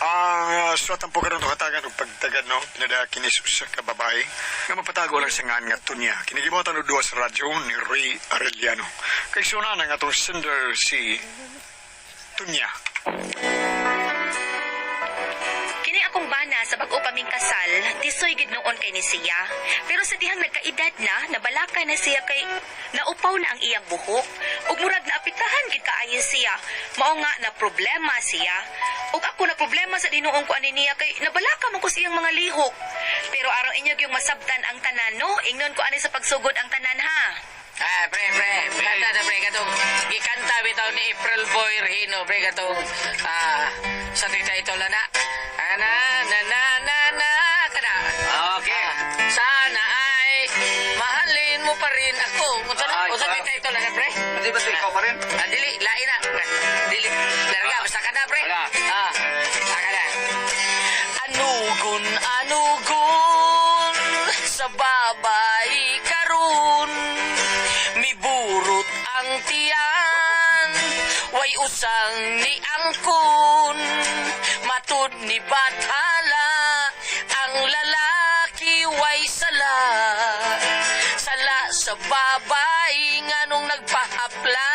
Ang suwatan po karon hatagan og pagtagad, no, pinada kini sa usa ka babae nga mapatago lang sa ngan nga Tunya. Kini gibuhatan og duwa sa radyo ni Ray Arellano. Kay suna na nga atong sender si Tunya. Kini akong bana sa bag-o pa ming kasal, tisoy gid noon kay ni siya. Pero sa dihang nagkaedad na, nabalaka na siya kay naupaw na ang iyang buhok. Ug murag naapektahan gid kaayo siya. Mao nga na problema siya. Ug ako na problema sa dinuong ko ani niya kay nabalaka man ko sa iyang mga lihok. Pero aron inyo yung masabtan ang tanan, no, ingnon ko ani sa pagsugod ang tanan, ha. Ah, pre, pre, kanta na pre, katong gikanta bitaw ni April Boy Regino, pre, katong sa tita ito na. Ah, na, na, na, na, na, kana. Okay. Ah, sana ay mahalin mo pa rin ako. Unsa na, Ay, unsa ah. tita ito na, pre? Di ba ikaw pa rin? Ah, dili, lain na, pre. Dili, larga, basta ka na, pre. Wala. Ah, ka na. Anugon, anugon, sa babay karon, miburot ang tiyan, way usang ni angkon, matud ni bathala, ang lalaki way sala, sala sa babay nganong nagpahapla.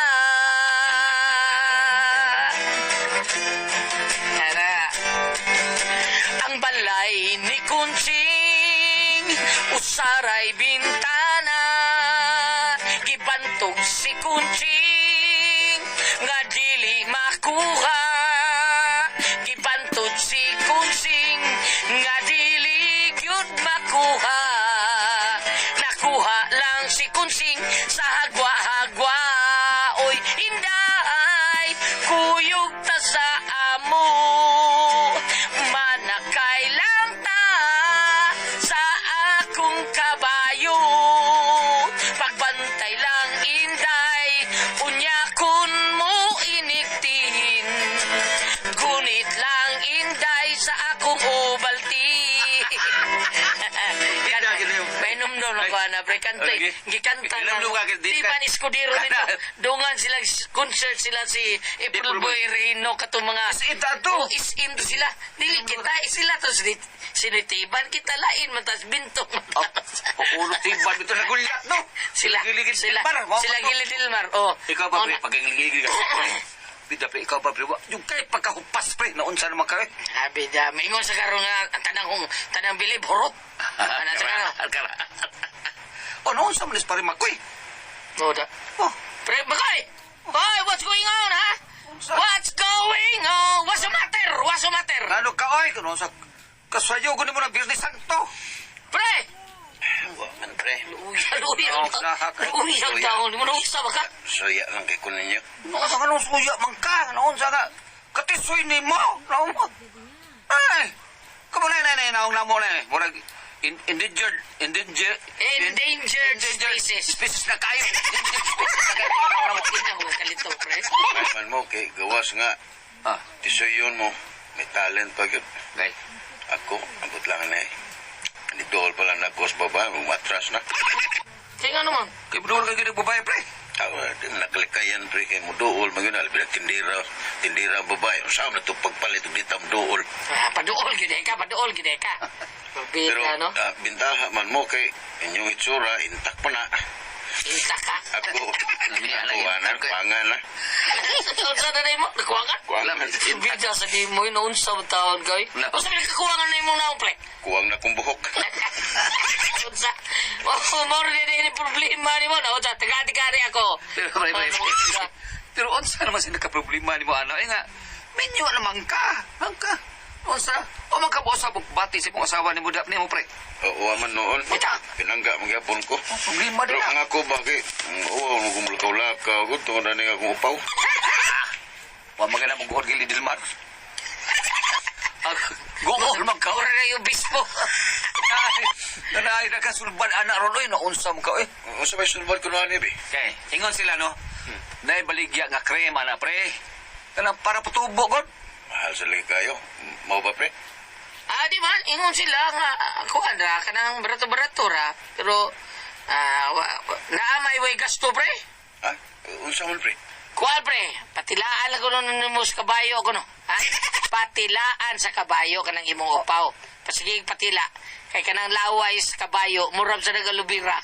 Tara. Ang balay ni Kunching, usaray bintana, gibantog si Kunching nga dili makuha, gibantog si Kunching nga dili gyud makuha, nakuha lang si Kunching sa hagwa-hagwa. Oy inday, kuyog ta sa amo, manakay lang ta sa akong kabayo, pagbantay lang inday, unya kun mo iniktin, gunit lang inday sa akong ubalti. May numdum ako ana pre kanta. Lagi. Gikanta na. Hinumdum ka, di Di ka- ba ni Escudero dito? Dungan sila concert sila si April April Boy Reno katong mga Is it ato? Oh, is in sila. Dili kita is sila to sinitiban kita lain man tas bintong man tas. Ulo tiban dito na gulyat, no? Sila Giligid sila Dilmar, wa sila pa to. Gili Dilmar. Oh. Ikaw ba, Oh, pre? Pagigil ka. Bida, pre, ikaw ba, pre? Yung kay pagkahupas, pre, naunsa naman ka, eh. Abi da, maingon sa karon nga ang tanang hong tanang bilib hurot. Ana sa karon. Alkara. Oh, naunsa man is pare makoy. Oh, da. Oh, Pre, bakay! Hoy, what's going on, ha? Unsa? What's going on? What's the matter? What's the matter? ano ka, oy? Kuno sa kasayo ko mo na Biyernes Santo. Pre! Wa man pre. Luya, luya. Oh, nahak. Luya, taon. Mo na ba ka? Suya lang kay ko ninyo. Naunsa ka nung suya man ka? Naunsa ka? Katisoy ni mo. Naunsa mo. Ay! Kamo na, na, na, naong namo na, eh. Murag, endangered, endangered, Endangered species. Species na kayo. Endangered species na kayo. Naong namo. Ina mo kalito, pre. May man mo kay gawas nga Ah, tisuyon mo. May talent pa gyud. gay. Ako, abot lang na eh. Ni dool pala na kos baba, umatras na. Kaya nga naman. Kay budool kay gid babae, pre. Awa, di na nakalikayan pre kay mo dool man yun albi na tindira, tindira ang babae. Unsa man to pagpalit og dita mo dool. Ah, paduol, gid ka, paduol, gid ka. Pero Bita, no? bintaha man mo kay inyong itsura intak pa na. Inta ka. Ako, Lami, ako alay, ana, okay. pangan na. Unsa na na mo? Nakuha ka? Kuwangan. Bida sa di mo, inaunsa mo taon kay. Na. Unsa ka nakakuha na imong naong, pre? Kuwang na kong buhok. Unsa? Oh, more na ni problema ni mo. Na, unsa? Taga-tigari ako. Pero pre, pre, Ano, pre. unsa? Pero unsa naman sila ka problema ni mo ano? Eh nga, minyo naman ka. Man ka. Unsa? O man ka sa bati sa imong asawa ni mo dap nimo pre. Oo, man noon. Bita! Pinangga magyapon ko. Problema Pero din ang ako ba kay oo mo gumulakaw-lakaw ko tungod na ning akong upaw. Wa man ka na mo gili Dilmar. Guol man ka. Ora na yung bispo. Nanay nakasulban ana ron oy naunsa mo ka oy. Unsa may sulbad ko ani be? Kay, ingon sila no. Naibaligya nga krema na pre. Kanang para putubo god. Mahal sa lagi kayo. Mao ba pre? Ah, di man, ingon sila nga, kuan ra, kanang barato-barato ra. Pero, naa may way gasto, pre. Ha? Unsa man pre? Kuan, pre, patilaan lang ko nun mo sa kabayo ko no. Ha? Patilaan sa kabayo kanang imong upaw. Pasigig patila. Kay kanang laway sa kabayo, murab sa nagalubira.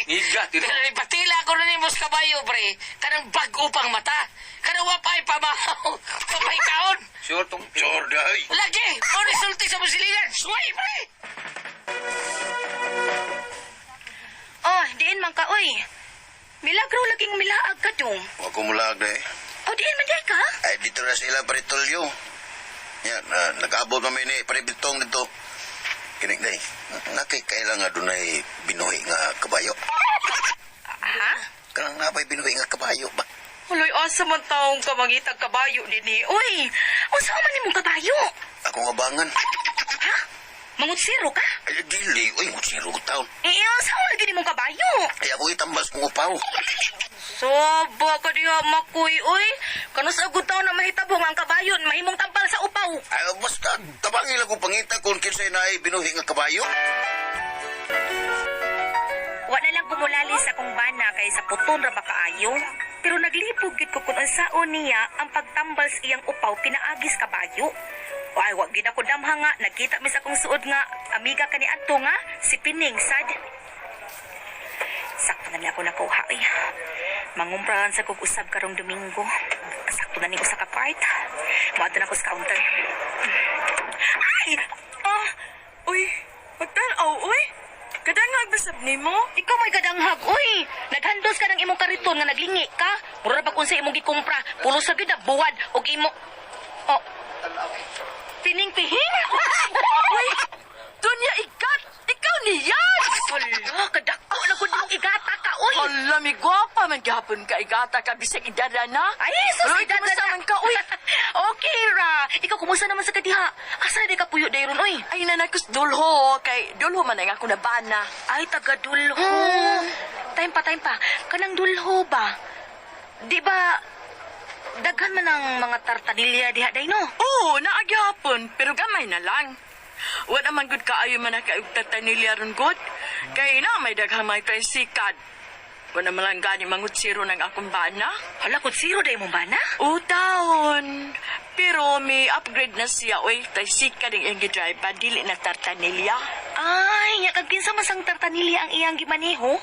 Ngiga, tino. Pero patila ko na nimo sa kabayo, pre. Kanang bag-o pang mata. Kanang wapay pamahaw. Wapay kaon. Sure tong. Sure day. Lagi! O resulti sa musilingan. Suway, pre! Oh, diin man ka, oy. Milagro laging milaag ka dong. Wa ko mulag day. Oh, diin man day ka? Ay dito na sila paritolyo. Yan, nag-abot pa ni paribitong dito. Kinig day. Nakay kailan nga dunay binuhi nga kabayo. Ha? Kanang napay binuhi nga kabayo ba? Uloy, asa man taong ka mangitag kabayo dinhi. Uy, unsa man nimong kabayo? Ako nga bangan. Ha? Mangutsiro ka? Ay, dili. Uy, siro ko taon. Eh, unsa man lagi nimong kabayo? Ay, ako itambas kong upaw. Soba ka diha makuy, uy. Kanus agud taon na mahitabo nga ang kabayo, mahimong tampal sa upaw. Ay, basta, tabangin lang kong pangita kung kinsay na ay binuhi nga kabayo. Wa na lang gumulali sa akong bana kay sa puton ra ba kaayo. Pero naglibog gid ko kung unsaon niya ang pagtambal sa iyang upaw pinaagis kabayo. Ay, wa gid ako damha nga nagkita mi sa akong suod nga amiga kani adto nga si Pining sad. Sakto na niya ako nakuha ay. Mangumprahan sa kog usab karong Domingo. Sakto na ni usa ka part. Moadto na ko sa counter. Ay! Ah, uy, pagtanaw, uy. Kadanghag basab nimo? Ikaw may kadanghag, uy! Naghandos ka ng imong kariton nga naglingi ka. Mura pag unsa imong gikumpra, pulo sa gyud na buwad og imo. Oh. Pining pihing. Uy, dunya ikat! Ikaw niya! Hala, kadako na gud imong igata ka, uy. Hala, mi gwapa man gihapon ka igata ka bisag idara na. Ay, sus, Uy, idara kumusta na. man ka, uy? Okay ra. Ikaw kumusta naman sa kadiha? Asa na di ka puyo dayron, uy? Ay, nanakos dulho, kay dulho man ang ako nabana. Ay, taga dulho. Time pa, time pa. Kanang dulho ba? Di ba daghan man ang mga tartanilya diha day no? Oo, naagyapon, pero gamay na lang. Wala man gud kaayo man nakaog tatanilya ron gud. Kay na may daghang may tricycad. Wala man lang gani mangutsiro ng akong bana. Hala, kung zero day mo ba na? Oo, taon. Pero may upgrade na siya, oy. Tricycad ang iyang gidrive pa, dili na tartanilya. Ay, nya kag kinsa man sang tartanilya ang iyang gimaneho?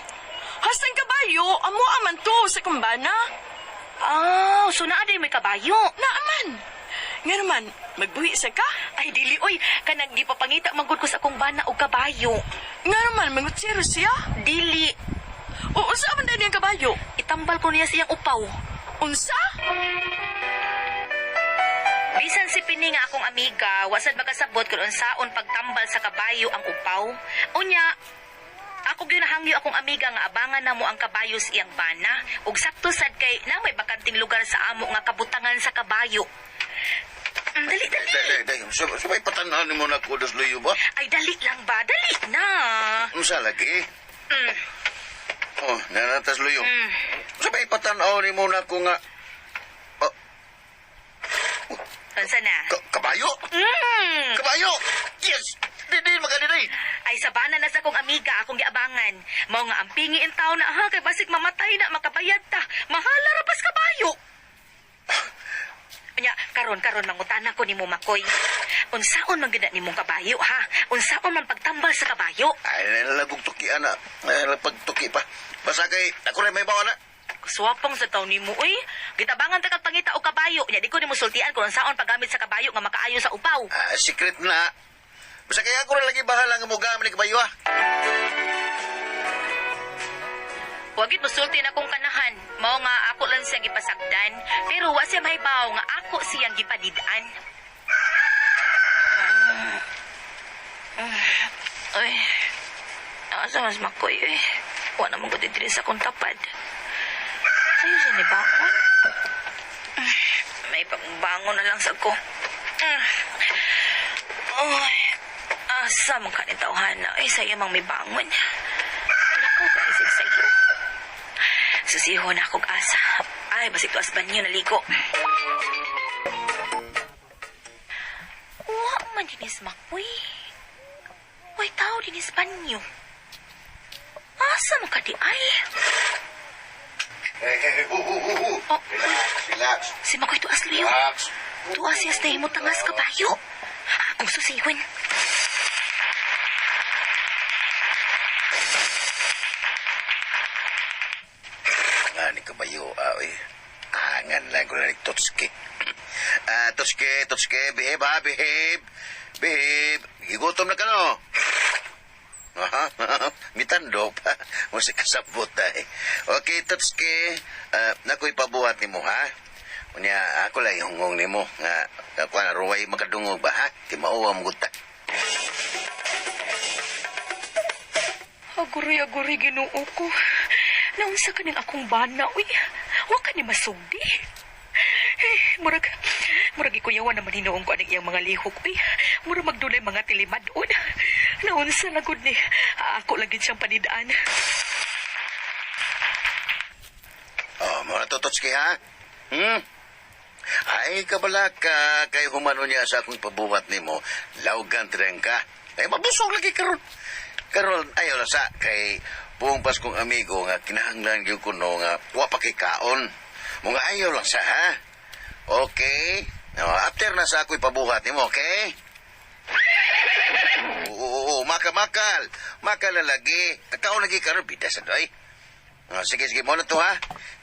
Hastang kabayo, amo aman to sa kumbana. Ah, so naa day may kabayo. Naaman. Nga naman, magbuhi sa ka. Ay dili oy, kanang gipapangita man gud ko sa akong bana og kabayo. Nga naman, mangutsiro siya. Dili, Oo, sa man dahil ang kabayo? itambal ko niya siyang upaw. Unsa? Bisan si Pini nga akong amiga, wasad makasabot kung unsaon pagtambal sa kabayo ang upaw. Unya, ako gyud nahangyo akong amiga nga abangan na mo ang kabayo sa iyang bana ug sakto sad kay na may bakanting lugar sa amo nga kabutangan sa kabayo. Dali dali. Day, day, day. Sabay patanahan mo na ko, das luyo ba? Ay dali lang ba? Dali na. Unsa lagi? Oh, nanatas luyo. Sabay patanaw ni mo na ko nga... Oh, Unsa na? kabayo? Kabayo! Yes! Di, di, magani Ay sabana na sa akong amiga akong giabangan. Mao nga ang pingi in taon na ha kay basig mamatay na makabayad ta. Mahala ra pas kabayo. Nya karon karon mangutana ko nimo Makoy. Unsaon man gid na nimong kabayo ha? Unsaon man pagtambal sa kabayo? Ay, nalagog tuki, ana. Ay, pagtuki pa. Basta kay, ako rin may bawa na. Swapong sa taon nimo uy. Gitabangan ta kag pangita og kabayo. Nya di ko nimo sultian kung unsaon paggamit sa kabayo nga makaayo sa upaw. Ah, secret na. Basta kay ako rin lagi bahala nga mo gamit ni kabayo, ah. Wagit musulti na kong kanahan. Mao nga ako lang siyang gipasagdan, pero wa siya mahibaw nga ako siyang gipadid-an. Ay, asa mas makoy eh. Wa na mo diri sa akong tapad. Sayo siya ni bangon. May pagbangon na lang sa ko. Ay, asa man ka ni tawhana. Ay, saya mang may bangon. Lakaw ka isig sayo. Susiho na akong asa. Ay, basig tuas banyo naligo. Wa man dinis makoy. Way tao dinis banyo. Asa man ka di ay? Hey, hey, hey, hu, hu, hu, hu. Oh. Relax, relax, Si Makoy tuas luyo. relax. Tuwa siya sa nahimutangas kabayo. Akong susihon. Nga ni kabayo, ah, oy. Angan lang ko na ni Totski. Ah, Totski, Totski, behave ha, behave. Behave. Gigutom na ka no? Aha, mitando pa. Musa kasabot ay. Okay, Totski. Ah, nako'y pabuhat nimo ha. Unya, ako lang ihungong nimo nga ako na ruway makadungog ba ha? Kay mauwa mo ta. Aguroy, aguroy, ginoo ko. Naunsa ka ning akong bana, uy. Wa ka ni masugdi. Eh, murag, murag ikuyawan naman hinuong ko aning iyang mga lihok, uy. Murag magdulay mga tilimadon. Naunsa na gud ni. Ako lagi siyang panidaan. Oh, mo na to, Totski ha? Hmm? Ay, kabala ka, kay humano niya sa akong pabuhat nimo, lawgan tirang ka. Ay, mabusog lagi karon. Karon, ayaw na sa, kay buong Paskong amigo nga kinahanglan gyud kuno nga wa pa kay kaon. Mga ayaw lang sa ha. Okay. Now, after na sa ako'y pabuhat nimo, okay? Oo, oo, oo, makamakal. Makal na lagi. Kakaon lagi karon bida sa doy. Oh, sige, sige, mo na to ha.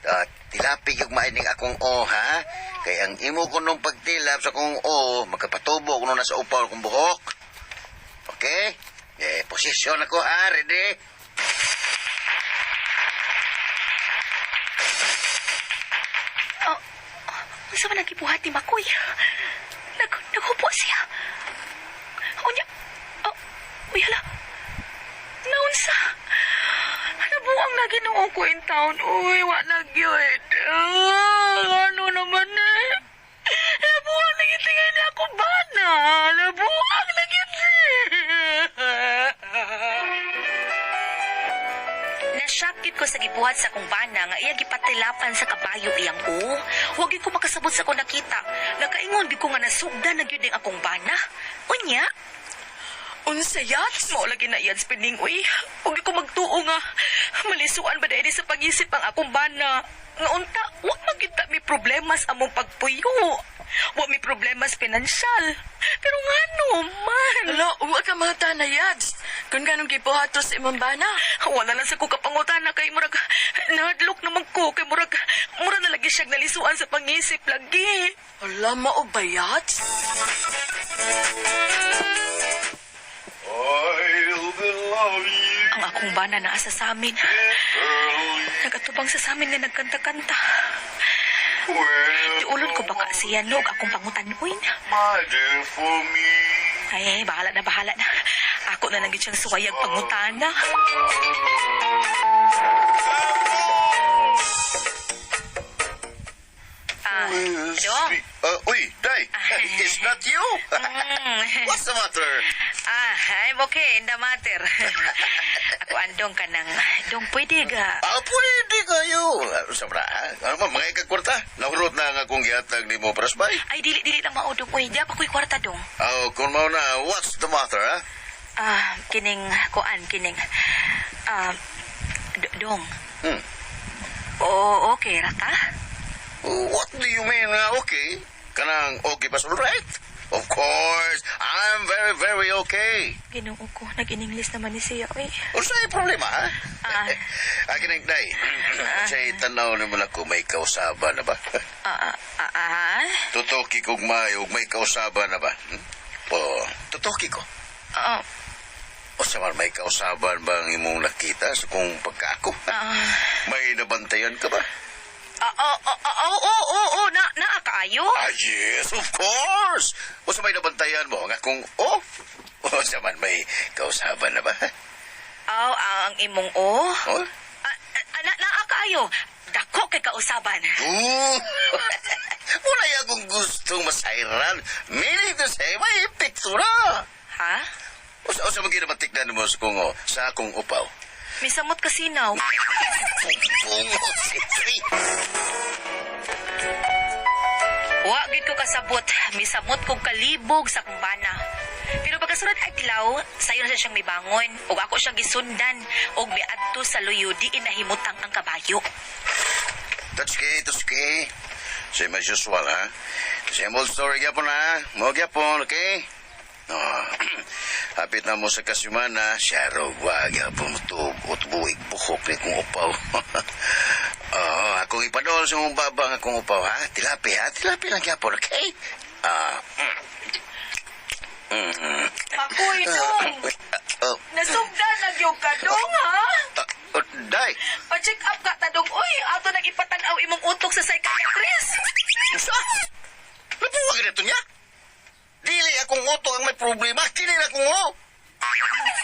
Ah, tilapi yung maining akong o ha. Kay ang imo ko nung pagtilap sa akong o, magkapatubo ko nung nasa upaw akong buhok. Okay? Eh, posisyon ako ha, ready? Unsa man ang gibuhat ni Makoy? Nag, naghupo siya. Unya, oh, uy hala. Naunsa? Nabuang na Ginoo ko in town. Uy, wa na gyud. Ah, ano naman eh? Nabuang na gyud tingin niya ako bana. Nabuang na gyud. Nasyakit ko sa gibuhat sa akong bana nga iya gipatilapan sa kabayo iyang o. Huwag gyud ko makasabot sa akong nakita. Nakaingon gyud ko nga nasugdan na gyud ang akong bana. Unya, Unsa yats? mao lagi na iyan spining uy. Huwag gyud ko magtuo nga malisuan ba dahil sa pag-isip ang akong bana. Nga unta, wa man gyud ta may problema sa among pagpuyo. Wa may problema sa pinansyal. Pero ngano man? Hala, wa ka mata na yats. Kung ganong gibuhatos sa imong bana. Wala lang sa ko kapangutana kay murag nahadlok naman ko kay murag mura na lagi siyang nalisuan sa pangisip lagi. Hala, mao ba yats? I'll be loving Ang akong bana naa sa amin. Nagatubang sa amin nga nagkanta-kanta. Tiulon ko baka siya nog akong pangutanuin. My dear for me. Ay, ay, bahala na, bahala na. Ako na lang gid siyang suwayag pangutana. Ah, Dong. Uy, Day, it's not you. What's the matter? Ah, I'm okay in the matter. Ako andong ka ng... Dong, pwede ga. Ah, pwede kayo. Ano sa bra? Ano ba, mga ikagkwarta? Nahurot na ang akong gihatag ni mo, Prasbay. Ay, dili, dili lang mao, dong. Uy, di pa ko'y kwarta, dong. Oh, kung mao na, what's the matter, ha? Ah, kining, kuan, kining. Ah, dong. Hmm. Oo, okay ra ka? What do you mean, okay? Kanang okay ba all right? Of course, I'm very, very okay. Ginoo ko, nag-in-English naman ni siya, uy. Unsay problema, ha? Ah. Akin ang day. Unsay tanaw ni mo na ko may kausaba na ba? Ah, ah, ah, ah? Tutuki kog may ug may kausaba na ba? Hmm? Po, tutuki ko. Ah, O sa man may kausaban ba ang imong nakita sa kung pagkaako? ah. May nabantayan ka ba? Ah, oh, oh, oh, oh, oh, oh, oh, na, naa kaayo? Ah, yes, of course! O sa may nabantayan mo, nga kung oh, o sa man may kausaban na ba? Aw, ang imong o? Oh? Ah, ah, na, naa kaayo. Dako kay kausaban. Ooh! Wala akong gustong masairan. Meaning to say, may pictura. Ha? O sa, o sa mga ginabatikdan mo sa kung, oh, sa akong upaw. Misamot kasi now. Bungo si Tree. Wa gid ko kasabot, misamot kog kalibog sa akong bana. Pero pagkasunod adlaw, sayo na siya siyang mibangon ug ako siyang gisundan ug miadto sa luyo diin nahimutang ang kabayo. Tutski, tutski. Same as usual, ha? Same old story gyapon, ha? Mo gyapon, okay? No. Hapit na mo sa kasimana, siya raw ba gyapon mo tubuig buhok ni kong upaw. Oo, akong ipadol sa mong babang akong upaw, ha? Tilapi, ha? Tilapi lang gyapon, okay? Ah, Makoy, dong. oh, Nasugdan na gyud ka, dong, ha? oh, day! Pa-check up ka ta, dong. Uy, ato nang ipatanaw imong utok sa psychiatrist. Sa? Nabuwag na to niya? Dili akong utok ang may problema, kini na akong o.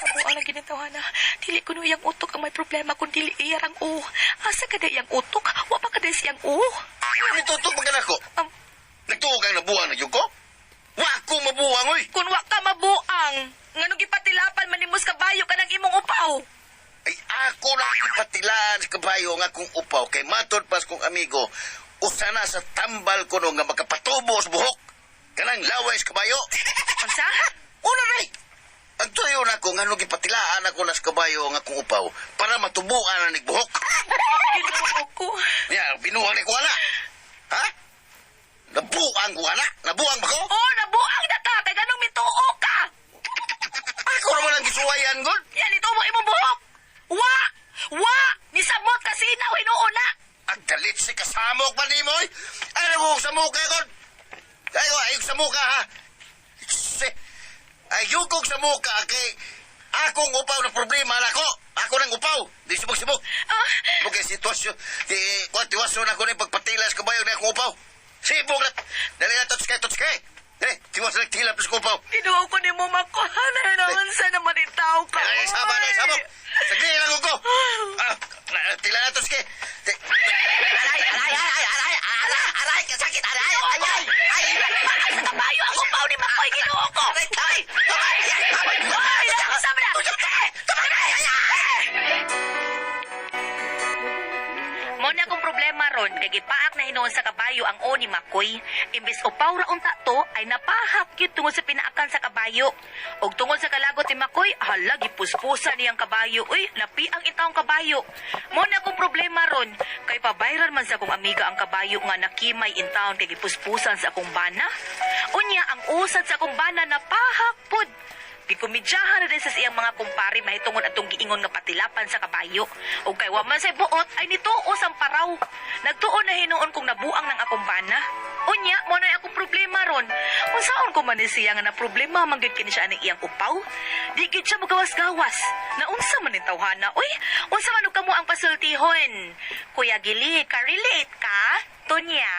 Sabuan ang ginitawa na. Dili kuno iyang utok ang may problema kung dili iyar ang u. Asa ka iyang utok? Wa pa ka siyang u. Nitutok man ko. Nagtuo kang nabuwang na yun ko? Wa ko mabuwang, oy! Kung wa ka mabuang, nganong gipatilapan man nimo sa kabayo ka ng imong upaw. Ay, ako lang ipatilaan sa kabayo nga akong upaw kay matod pas kong amigo, usa na sa tambal ko no nga makapatubo sa buhok. Kanang laway sa kabayo. Unsa? Una na eh. Ang tuyo na ko, nga nung gipatilaan ako na sa kabayo nga akong upaw para matubuan na nigbuhok. Ginoo ko. Ya, binuang ni ko ana. Ha? Nabuang ko ana? Nabuang ba ko? Oh, nabuang na ka kay ganong mituo ka. Ako naman ang gisuwayan, god. Yan ito mo imong buhok. Wa! Wa! Nisamot ka sinaw hinuon na. Ang galit si kasamok ba ni mo? Oy? Ano mo sa muka, god? Ayo, ayog sa muka, ha? Si, ayog kong sa muka, kay akong upaw na problema na ako. Ako nang upaw. Di sibog-sibog. Ah, Okay, sitwasyon. Di, kuwan, tiwason ako na yung pagpatilas kabayo na akong upaw. Sibog na. Dali na, tutskay, tutskay. Dali, tiwason na tilap sa upaw. Ginoo ko nimo makuha na naman sa naman itaw ka. Ay, sama na, sama. Sagli lang ko. Ah, tila na, tutskay. Aray, aray, aray, aray, aray, aray, kasakit, aray, ay, ay, ay. Ay, sa kabayo ang upaw ni Makoy, ginoo ko. Aray, ay, ay, ay, ay, Ay, sama na. Mo na akong problema ron kay gipaak na hinuon sa kabayo ang o ni Makoy. Imbes upaw ra unta to ay napahak gyud tungod sa pinaakan sa kabayo. Og tungod sa kalagot ni Makoy, hala gipuspusa niyang kabayo. Uy, napi ang intawong kabayo. Mo na akong problema ron kay pabayran man sa akong amiga ang kabayo nga nakimay in town kay gipuspusan sa akong bana. Unya ang usad sa akong bana napahak pud. Gikomedyahan na din sa siyang mga kumpare mahitungod atong giingon nga patilapan sa kabayo. O kay wa man say buot ay nituo ang paraw. Nagtuo na hinuon kong nabuang ng akong bana. Unya, mo na akong problema ron. Unsaon ko man ni siya nga na problema man gyud kini siya aning iyang upaw? Di gyud siya magawas-gawas. Naunsa man ning tawhana? Uy, unsa man og kamo ang pasultihon? Kuya Gili, ka-relate ka? Tonya.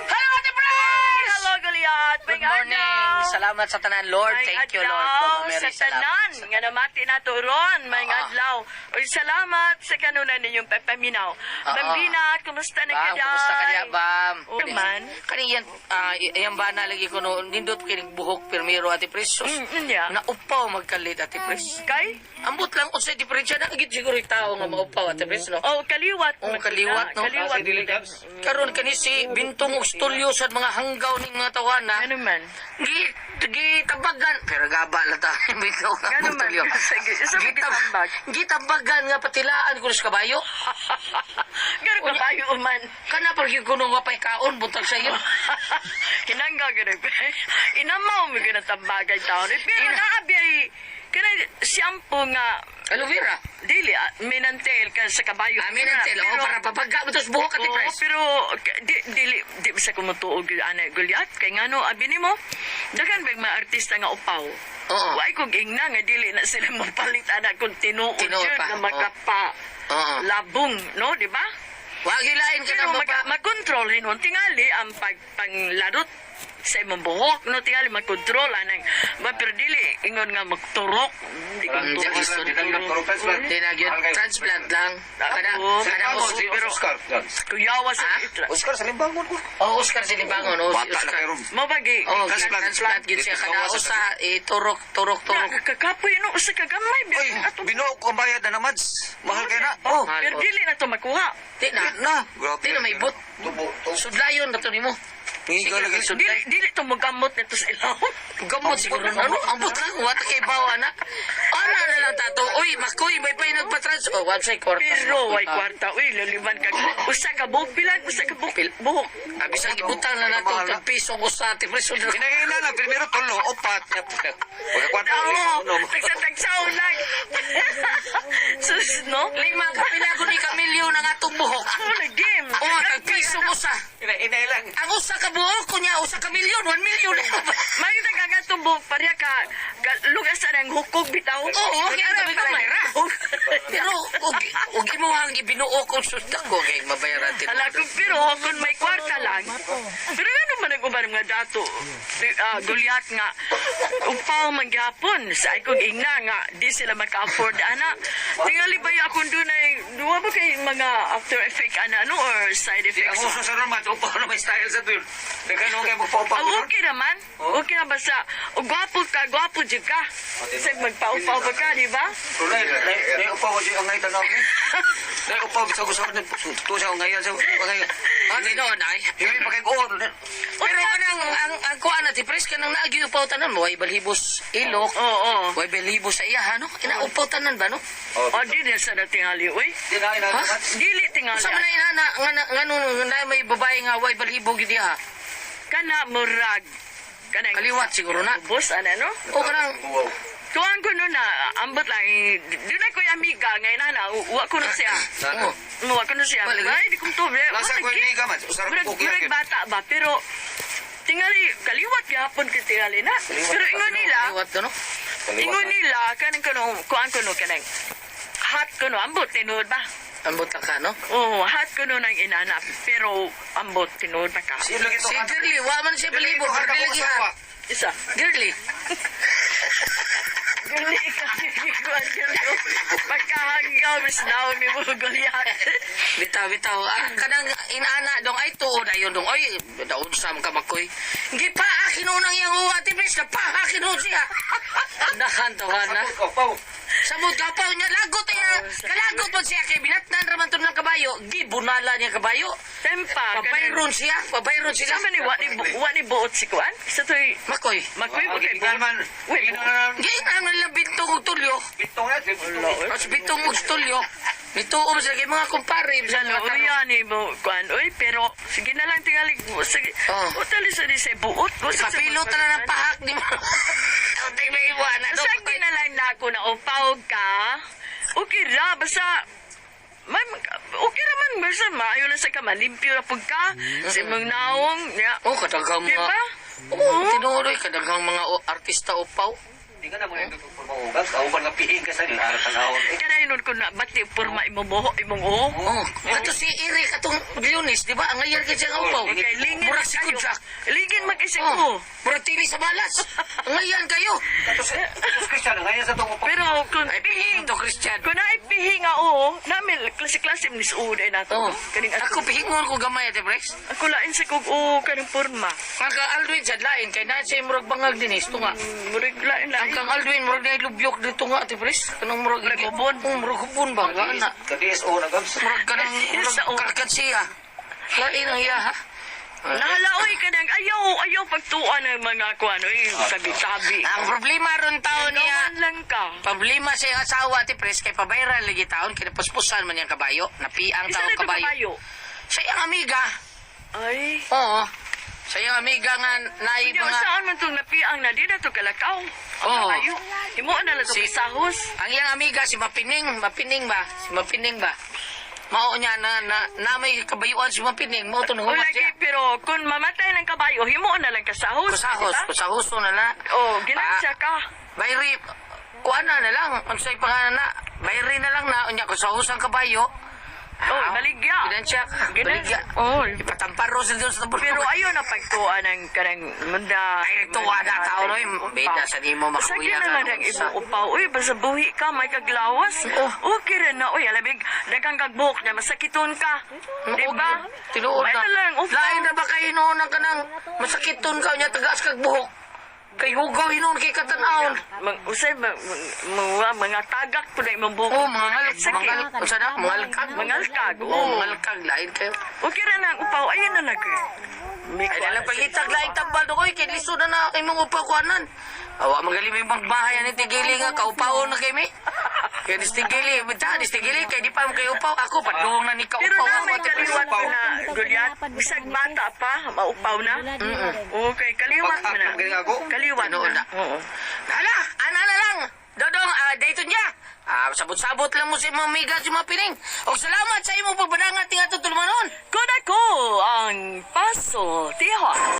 Hello, Ate Pres! Hello, Goliath. Good morning. Salamat sa tanan, Lord. May Thank you, Lord. adlaw Mama Mary, sa salamat. tanan nga namati nato ron. May Oo. adlaw. Uy, salamat sa kanunan ninyong papaminaw. Oo. Bambina, kumusta na Bam, ka kumusta ka diya, Bam? Oo man. Kani yan, yan ba na lagi ko no, nindot kinig buhok pirmiro, Ate Pres. Sus, Yeah. Naupaw magkalit, Ate Pres. Kay? Ambot lang unsay diferensya na gid siguro yung tao nga maupaw, Ate Pres, no? Oh, kaliwat. Oo, kaliwat, no? Kaliwat. Karon kani si Bintong Ustulyo sa mga hanggaw ning mga tawana. Ano man? Gi gitabagan pero gaba lang ta Bintong Ano man? Ustulyo. Sige, sa gitambag. Gitabagan nga patilaan ko sa kabayo. Gano kabayo man. Kana pag yung kuno nga pa'y kaon buntag sa iyo. Kinangga gano'n. Inamaw mo gano'n tambagay taon. Eh, pero naabi ay, kana shampoo nga, Aloe vera. dili, minantel ka sa kabayo. Amin ang telo Pero- para pabaga mo tos buhok Ate Oo, Pres. pero di dili di sa kumutuog ana Goliath kay ngano abi nimo daghan bang mga artista nga upaw. Oo. Way kog ingna nga dili na sila mapalit ana kung tinuod Tinuod yun pa, nga oo. makapa Oo. labong, no, di ba? Wag hilain ka Pero na mapa. makontrol hinon tingali ang panglarot sa imong buhok, no, tingali makontrol anang ba pero dili ingon nga magturok, di ko Di na gyud transplant lang. Kada Oo. kada Pero kuyawa sa Ha? itra. Oscar, sa limbangon ko. Oh, Oscar Silibangon, oh, si Bata na Oscar. kayo. Mo bagi Oh, Transplant. transplant gyud siya kada Dito sa usa iturok turok turok. Kakapoy no usa ka gamay Oy, binuo ko ang bayad na na, Mads. Mahal kayo na. Oh, Pero mahal. dili na to makuha. Di na. Na. Grabe. Di na may but. Tubo, tubo. Sudlayon na to nimo. Ngigaw lagi. Dili, dili to magamot nito sa ilawom. Gamot siguro no. Ano? Ambot lang wata kay bawa na. Ana na lang tato. Uy, makoy may pay nagpatrans. Oh, one say kwarta. Pero way kwarta, uy, laliman ka. Usa ka buhok, pilan, usa ka buhok. Buhok. Abisag ibutang na nato tag piso ko sa ating preso. Hinahina lang, primero tulo, upat. Pagkakwarta, Oo, uno. tagsa-tagsaon lang. Sus, no? Lima ka pila ko ni Camilio na nga atong buhok. Ako na game. Oh, tag piso ko sa. Hinahina lang. Ang usa ka buhok kunya usa ka milyon, 1 million. Makita ka nga itong buhok, pareha ka, ka lugas sa ng hukog bitaw. Oo, okay, Ano, sabi ko, kamay. Pero og og imo ang ibinuo kung susta ko kay mabayaran tin. Ala ko, pero kung may kwarta lang. Pero ano man ang uban mga dato, gulyat nga, upaw man gyapon sa akong ingna nga, di sila maka-afford, ana. Tingali ba yung akong dunay, duwa ba kay mga after effect, ana, ano, or side Di ang effects? uso sa roon, upaw na may style sa tuyo. Nagano kayo magpaupaw. Ah, okay naman. Okay na basta. O, gwapo ka, gwapo jud ka. Kasi magpaupaw pa ka, di ba? Tulay, nay upaw ko ang ngayon tanaw. Nay upaw sa gusto ko to sa ngayon sa ngayon. Ah, tinuod ay. Hindi pa kay goon. Pero anang ang kuan na ti pres kanang naagi upaw tanan mo way balhibos ilok. Oo, oo. Way balhibos sa iya ha no? Ina upaw tanan ba no? O, di na sa tingali, uy. Di na ina. Ha? Dili tingali. Sa man na inana nga nga nga na may babae nga way balhibo gid ha. Kana murag. Kana Kaliwat siguro na. Bus, ana, no? O kanang Tuwang ko nun na, ambot lang, eh, doon na ko'y amiga, ngayon na, wa ko na siya. oh, Wa ko na siya. Wala, Ay, di kong tubi. Nasa ko amiga man, usar Murag, ko murag bata ba, pero tingali, kaliwat gihapon kay tingali na. Pero ingon nila, kaliwat no. ingon nila, kanang kuno, kuan kuno, kanang hot kuno, ambot, tinuod ba? Ambot lang ka no. Oo, hot kuno ng inana, pero ambot, tinuod ba ka? Si Girly, wa man siya balhibo, pero dili lagi ha. Isa. Girly. Gali ka, kuan girly. Pagkahanggaw, mas naon ni mo gulyat. Bitaw bitaw. Ah, kanang inaana dong ay tuod ayon dong. Oy, daon sa mga kamakoy. Gipaa kinunang iyang uwa ti pres, napaa kinuon siya. Dahan to na. Upaw. Samot kapaw niya lagot ay kalagot man siya kay binatnan raman to ng kabayo. Gibunala niya kabayo. Tempa. Pabayron siya, pabayron sila. Sa man ni wa ni buot si kuan? Sa to'y Makoy. makoy ba kay Gikan man. Wait, Giingan man lang bintong og tulyo. Bitong na, bitong. Mas bintong og tulyo. Nituo man sila kay mga kumpare sa Ano, mga uya ni mo kuan oy, pero sige na lang tingali sige. Oh. Utali sa di sa buot. Ipapilot na lang ng pahak di mo. Untay may iwanan. Sa na lang na ako na upaw ka. Okay ra basta may okay ra man basta maayo lang sa ka malimpyo ra pud ka. Sa imong naong ya. Oh, kadaghang Di mga... ba? Oo, tinuloy. Kadaghang mga artista upaw. Di ka na mga nagpapaugas. Kauban nga pihing ka sa nila. Tanawon. Kada nun ko na bati porma imong buho imong uho. Oh, ato si Eric atong Leonis, di ba? Ang ngayon kay siya nga upaw. Okay, lingin Murag si kayo. Kudjak. Lingin mag-isip ko. Oh, murag tili sa balas. Ang ngayon kayo. Tapos Christian, ngayon sa itong upaw. Pero kung Ay, pihing to, Christian. Kung naipihing nga oo, namin klase-klase ni suod ay nato. Oh, Kaning ako pihingon ko gamay, ate Brex. Ako lain sa kog oo kaning porma. Ang kang Aldwin sa lain, kay na siya murag bangag din ito nga. Murag lain Ang lain. kang Aldwin, murag na lubyok dito nga, ate Brex. Kanang murag... Murag hubon. Oh, murag hubon ba? Nga na. Ka-DSO na gabs. Murag ka ng murag kalkansiya. Lain ang iya, ha? Nahalaoy ka nang ayaw ayaw pagtuan ng mga kuan oy tabi-tabi. Ang problema ron taon niya, Gawan lang ka. problema sa iyang asawa, ate Pres, kay pabayran lagi taon, kinapuspusan man niyang kabayo, napiang Isa taong na ito kabayo. kabayo. Sa iyang amiga, Ay. oo. Sa iyang amiga nga naay Hindi, mga... saan man itong napiang na di na ito kalakaw. Ang Oo. kabayo. Imo na lang ito Si- kasahos. Ang iyang amiga, si Mapining, Mapining ba? Si Mapining ba? Mao niya na, na, na may kabayuan si Mapining, mao to O nang lagi, siya. pero kung mamatay ng kabayo, himo na lang kasahos. Kusahos, di ba? kusahos na na. Oh, ginansya ka. Bayri, kuan na na lang, unsay pangalan na, bayri na lang na, unya kusahos ang kabayo. Oh, baligya. Ginansya ka, Ginansya. baligya. Oh. Ipatamparo sa Diyos sa tabon. Pero ayaw na pagtuan ng kanang munda. Ay, tuwa na tao no, bida sa nimo Sa makuya na lang ang sa. imo upaw. Uy, basta buhi ka, may kaglawas. Oh. Okay rin na. Uy, alamig, daghang kagbuhok niya, masakiton ka. Di ba? Tinuod May na. na lang, upaw. Lain na ba kayo noon ang kanang masakiton ka niya tagaas kag buhok? Kay hugaw hinon kay katanawon. Mang, usay, mga tagak po na imong buhok. Oh, mga ngal, Sakit. mga unsa na, mga alkag. Mga alkag, Oh, oo. mga alkag lain kayo. Okay rin ang upaw. Ayun na lang. May Ay, nalang pangitag laing tambal do koy, kay liso na na kay mong upaw kuanan. Awa magaling may magbahay ani tigili nga kaupaon na kay mi. Kay distigili, bitaw distigili kay di pa mo kay upaw ako padung na ni Pero kaupaw na ako may ate kaliwat Upaw. na, Goliath. Bisag bata pa, maupaw na. Okay, kaliwat mo na. Pag-akap galing ako. Kaliwat Tinuod na. na. Oo. Hala, ana na lang. Dodong, dayto niya. Sabot-sabot lang mo sa imong amiga sa mga pining. Og salamat sa imong pagbadangat nga tutulmanon. Good ako ang Paso Tihon.